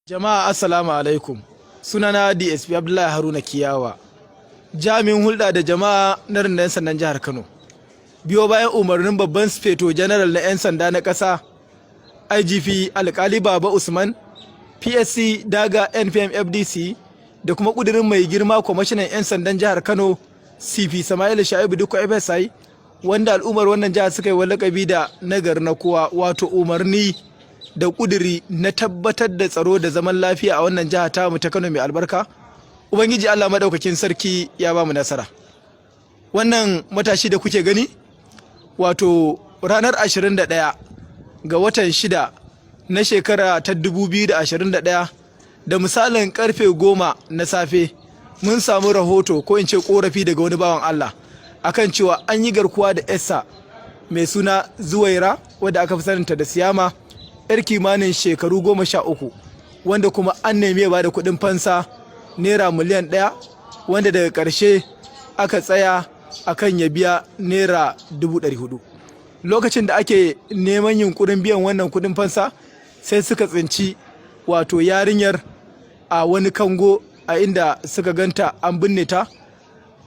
Jama'a, assalamu alaikum. Sunana DSP Abdullahi Haruna Kiyawa. Jami'in hulɗa da jama'a na rundunar 'yan sandan jihar Kano. Biyo bayan umarnin babban sufeto general na 'yan sanda na ƙasa, IGP Alkali Baba Usman, PSC Daga NPM FDC, da kuma ƙudurin mai girma kwamishinan 'yan sandan jihar Kano, CP Sama'ila Sha'ibu Dikko FSI, wanda al'ummar wannan jihar suka yi wa lakabi da nagari na kowa, wato umarni da ƙuduri na tabbatar da tsaro da zaman lafiya a wannan jiha ta mu ta Kano mai albarka. Ubangiji Allah madaukakin sarki ya ba mu nasara. Wannan matashi da kuke gani, wato ranar 21 ga watan 6 na shekara ta 2021, da misalin karfe 10 na safe, mun samu rahoto, ko in ce korafi, daga wani bawan Allah akan cewa an yi garkuwa da 'yarsa mai suna Zuwaira, wadda aka fi saninta da Siyama, 'yar kimanin shekaru 13, wanda kuma an nemi ya bada kuɗin fansa naira miliyan 1, wanda daga ƙarshe aka tsaya akan ya biya naira 400,000. Lokacin da ake neman yunkurin biyan wannan kuɗin fansa, sai suka tsinci wato yarinyar a wani kango, a inda suka ganta an binne ta,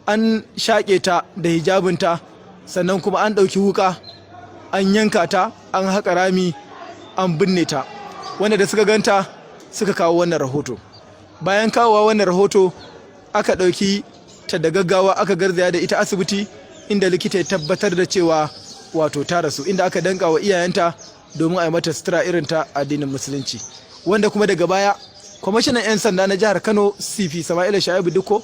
an shaƙe ta da hijabinta, sannan kuma an ɗauki wuka an yanka ta, an haƙa rami an binne ta. Wanda da suka ganta suka kawo wannan rahoto. Bayan kawowa wannan rahoto, aka ɗauki ta da gaggawa aka garzaya da ita asibiti, inda likita ya tabbatar da cewa wato ta rasu, inda aka danka wa iyayenta domin a yi mata sutura irin ta addinin Musulunci. Wanda kuma daga baya kwamishinan 'yan sanda na jihar Kano, CP Sama'ila Sha'ibu Dikko,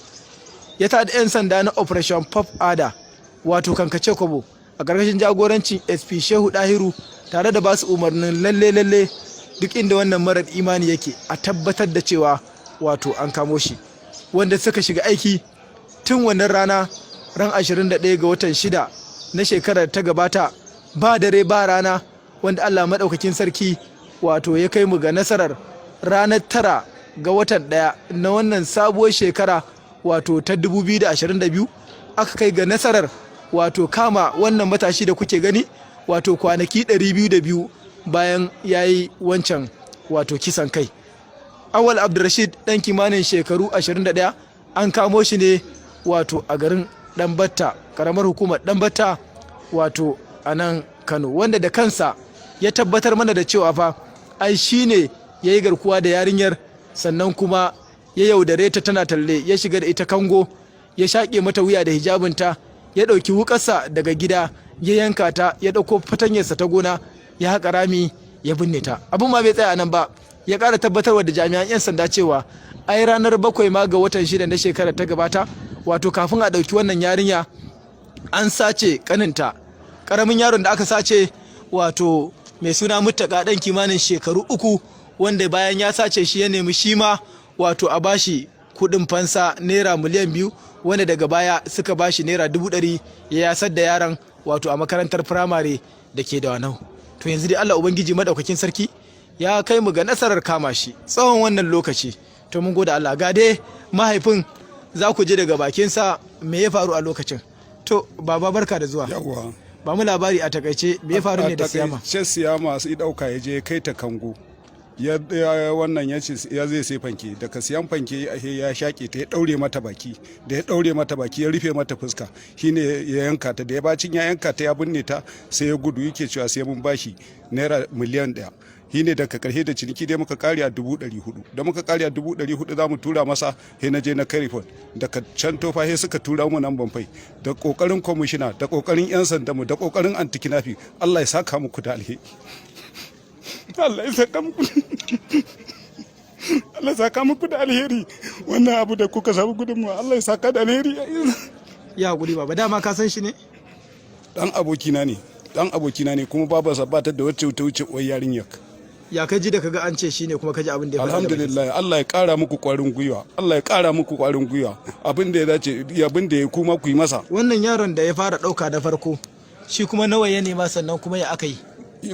ya tada 'yan sanda na Operation Puff Adder, wato kankace kwabo, a ƙarƙashin jagorancin SP Shehu Dahiru, tare da basu umarnin lalle lalle duk inda wannan marar imani yake a tabbatar da cewa wato an kamo shi. Wanda suka shiga aiki tun wannan rana, ran 21 ga watan 6 na shekarar ta gabata, ba dare ba rana, wanda Allah maɗaukakin sarki wato ya kai mu ga nasarar ranar 9 ga watan 1 na wannan sabuwar shekara, wato ta 2022, aka kai ga nasarar wato kama wannan matashi da kuke gani, wato kwanaki 202 bayan ya yi wancan wato kisan kai. Awal Abdulrashid, ɗan kimanin shekaru 21, an kamo shi ne wato a garin Ɗanbatta, ƙaramar hukumar Ɗanbatta, wato a nan Kano, wanda da kansa ya tabbatar mana da cewa fa ai shi ne ya yi garkuwa da yarinyar, sannan kuma ya yaudare ta tana talle, ya shiga da ita kango, ya shaƙe mata wuya da hijabinta, ya ɗauki wukarsa daga gida ya yanka ta, ya ɗauko fatanyarsa ta gona ya haƙa rami ya binne ta. Abin ma bai tsaya nan ba, ya ƙara tabbatarwa da jami'an 'yan sanda cewa ai ranar 7 ma ga watan 6 na shekarar ta gabata, wato kafin a ɗauki wannan yarinya, an sace kaninta, ƙaramin yaron da aka sace, wato mai suna Muttaka, ɗan kimanin shekaru 3, wanda bayan ya sace shi ya nemi shi ma wato a bashi kuɗin fansa naira miliyan 2, wanda daga baya suka bashi naira 100,000, ya yasar da yaron wato a makarantar firamare da ke da Wanau. To yanzu dai Allah Ubangiji madaukakin sarki ya kai mu ga nasarar kama shi tsawon wannan lokaci. To mun gode Allah. Ga dai mahaifin, za ku ji daga bakinsa me ya faru a lokacin. To baba, barka da zuwa. Yawwa. Ba mu labari a takaice, me ya faru ne da Siyama? Ce Siyama sai dauka ya je kai ta kango, ya wannan ya ce ya zai sai fanke. Daga siyan fanke ya shaƙe ta, ya daure mata baki. Da ya daure mata baki, ya rufe mata fuska, shine ya yanka ta. Da ya bacin ya yanka ta, ya binne ta, sai ya gudu, yake cewa sai mun bashi naira miliyan 1. Shine daga karshe da ciniki dai muka kare a 400,000. Da muka kare a 400,000 za mu tura masa, he na je na kai report daga can Tofa, he suka tura mu nan Banfai. Da kokarin kwamishina, da kokarin 'yan sanda mu, da kokarin anti-kidnapping, Allah ya saka muku da alheri. Allah ya saka muku, Allah ya saka muku da alheri. Wannan abu da kuka samu gudunmuwa, Allah ya saka da alheri. Ya hakuri baba, dama ka san shi ne? Dan abokina ne, dan abokina ne, kuma babarsa ba ta da wacce ta wuce uwar yarinyar. Ya kai ji da kaga an ce shi ne, kuma kaji abin da ya faɗa da bakinsa? Alhamdulillah, Allah ya kara muku kwarin gwiwa, Allah ya kara muku kwarin gwiwa. Abin da ya dace, abin da ya kuma ku yi masa. Wannan yaron da ya fara ɗauka da farko, shi kuma nawa ya nema, sannan kuma ya aka yi?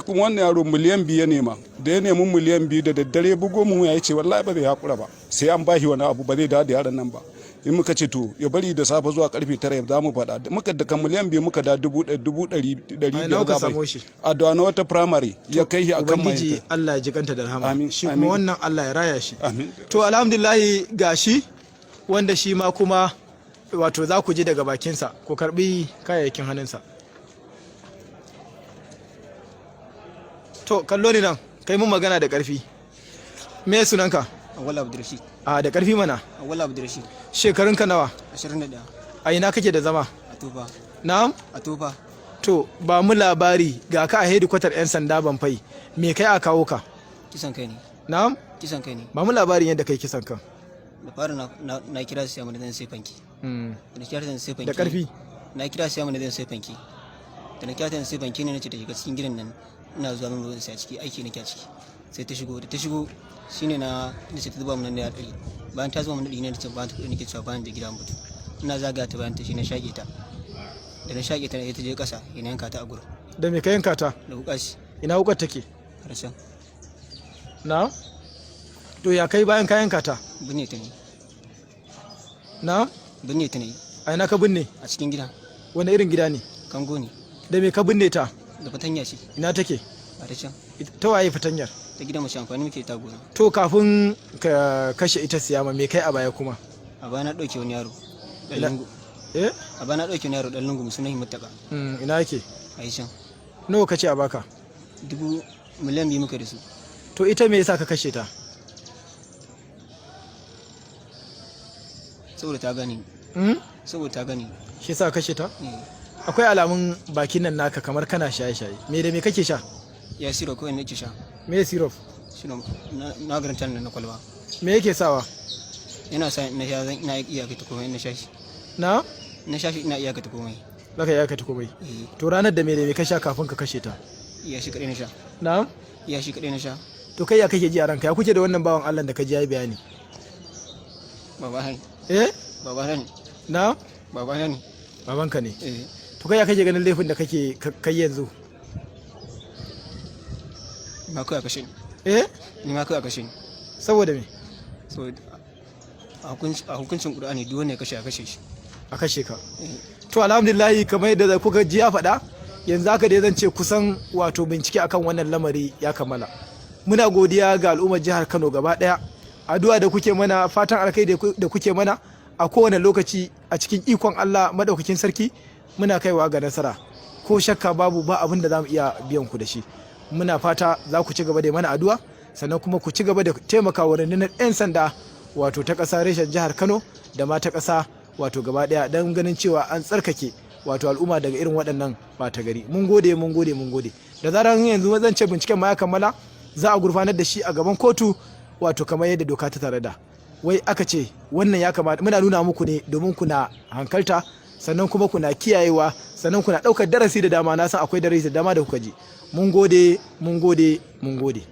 Kuma wannan yaro miliyan 2 ya nema. Da ya nemi miliyan 2, da daddare bugo mu, ya ce wallahi ba zai hakura ba sai an bashi wani abu, ba zai dawo da yaron nan ba. In muka ce to ya bari da safe zuwa karfe 9 za mu faɗa. Muka daga 2,000,000 muka da dubu dubu ɗari ɗari A ina biyar kuka za samo bai shi? A da wata primary ya kai shi akan Ubangiji mai. Allah ya ji kanta da rahama. Amin, Shi amin. kuma wannan Allah ya raya shi. Amin. To alhamdulillahi, gashi wanda shi ma kuma wato za ku ji daga bakinsa. Ku karbi kayayyakin hannunsa. To kallo ni nan, kai mun magana da karfi. Me sunanka? Awwal Abdulrashid. A da karfi mana. Awwal Abdulrashid. Shekarunka nawa? 21. A ina kake da zama? A Tufa. Na'am? A Tufa. To ba mu labari, ga ka a hedikwatar 'yan sanda Banfai, me kai a kawo ka? Kisan kai ne. Na'am? Kisan kai ne. Ba mu labarin yadda kai kisan kan. Da fara na kira su yamma da zan sai fanki. Da na kira zan sai fanki. Da karfi. Na kira su yamma da zan sai fanki. Da na kira ta sai fanki ne, nace ta shiga cikin gidan nan, ina zuwa min ruwan sai a ciki, aiki nake a ciki. Sai ta shigo, da ta shigo shine na nace ta zuba mun ₦100. Bayan ta zuba mun 100 ne, nace bayan ta kuɗi nake cewa bayan da gida mutu. Ina zagaya ta bayan ta shi na shaƙe ta. Da na shaƙe ta, ta je ƙasa, ina yanka ta a gurin. Da me ka yanka ta? Da wuƙa shi. Ina wukar take? Harshen. Na to ya kai bayan ka yanka ta? Binne ta ne. Na? Binne ta ne. A ina ka binne? A cikin gida. Wani irin gida ne? Kango ne. Da me ka binne ta? Da fatanya ce. Ina take? A ta can. Ta waye fatanyar? Ta gidan mace, amfani muke ta gona. To kafin ka kashe ita Siyama, me kai a baya kuma? A baya na ɗauke wani yaro ɗan lungu. Eh? A baya na ɗauke wani yaro ɗan lungu, sunan shi Muttaka. Ina yake? A yi can. Nawa kace a baka? 2,000,000 muka da su. To ita me yasa ka kashe ta? Saboda ta gani. Saboda ta gani. Shi yasa ka kashe ta? Eh. Akwai alamun bakin nan naka kamar kana shaye-shaye. Me da me kake sha? Ya siro kawai nake sha. Me syrup? Shi na garanta na kwalba. Me yake sawa? Yana sa na sha zan ina iya ta komai na sha shi. Na? Na sha shi ina iya ta komai. Zaka iya ka ta komai? Eh. To ranar da me ka sha kafin ka kashe ta? Iya shi kaɗai na sha. Na? Iya shi kaɗai na sha. To kai ya kake ji a ranka? Ya kuke da wannan bawan Allah da ka ji yayi bayani? Baba ne. Eh? Baba ne. Na? Baba ne. Babanka ne? Eh. To kai ya kake ganin laifin da kake kai yanzu? Ma kawai a kashe ni. Eh? Ni ma kawai a kashe ni. Saboda me? So a hukuncin Qur'ani duk wanda ya kashe a kashe shi. A kashe ka. Eh. To alhamdulillah, kamar yadda kuka ji ya faɗa, yanzu haka dai zan ce kusan wato bincike akan wannan lamari ya kammala. Muna godiya ga al'ummar jihar Kano gaba ɗaya. Addu'a da kuke mana, fatan alkai da kuke mana a kowane lokaci, a cikin ikon Allah madaukakin sarki muna kaiwa ga nasara. Ko shakka babu, ba abin da zamu iya biyan ku da shi. Muna fata za ku ci gaba da mana addu'a, sannan kuma ku ci gaba da taimakawa rundunar 'yan sanda wato ta ƙasa reshen jihar Kano da ma ta ƙasa wato gaba ɗaya, don ganin cewa an tsarkake wato al'umma daga irin waɗannan ɓata gari. Mun gode, mun gode, mun gode. Da zarar yanzu zan ce binciken ma ya kammala, za a gurfanar da shi a gaban kotu, wato kamar yadda doka ta tare da. Wai aka ce wannan ya kamata muna nuna muku ne domin kuna hankalta, sannan kuma kuna kiyayewa, sannan kuna ɗaukar darasi da dama. Na san akwai darasi da dama da kuka ji. Mun gode, mun gode, mun gode.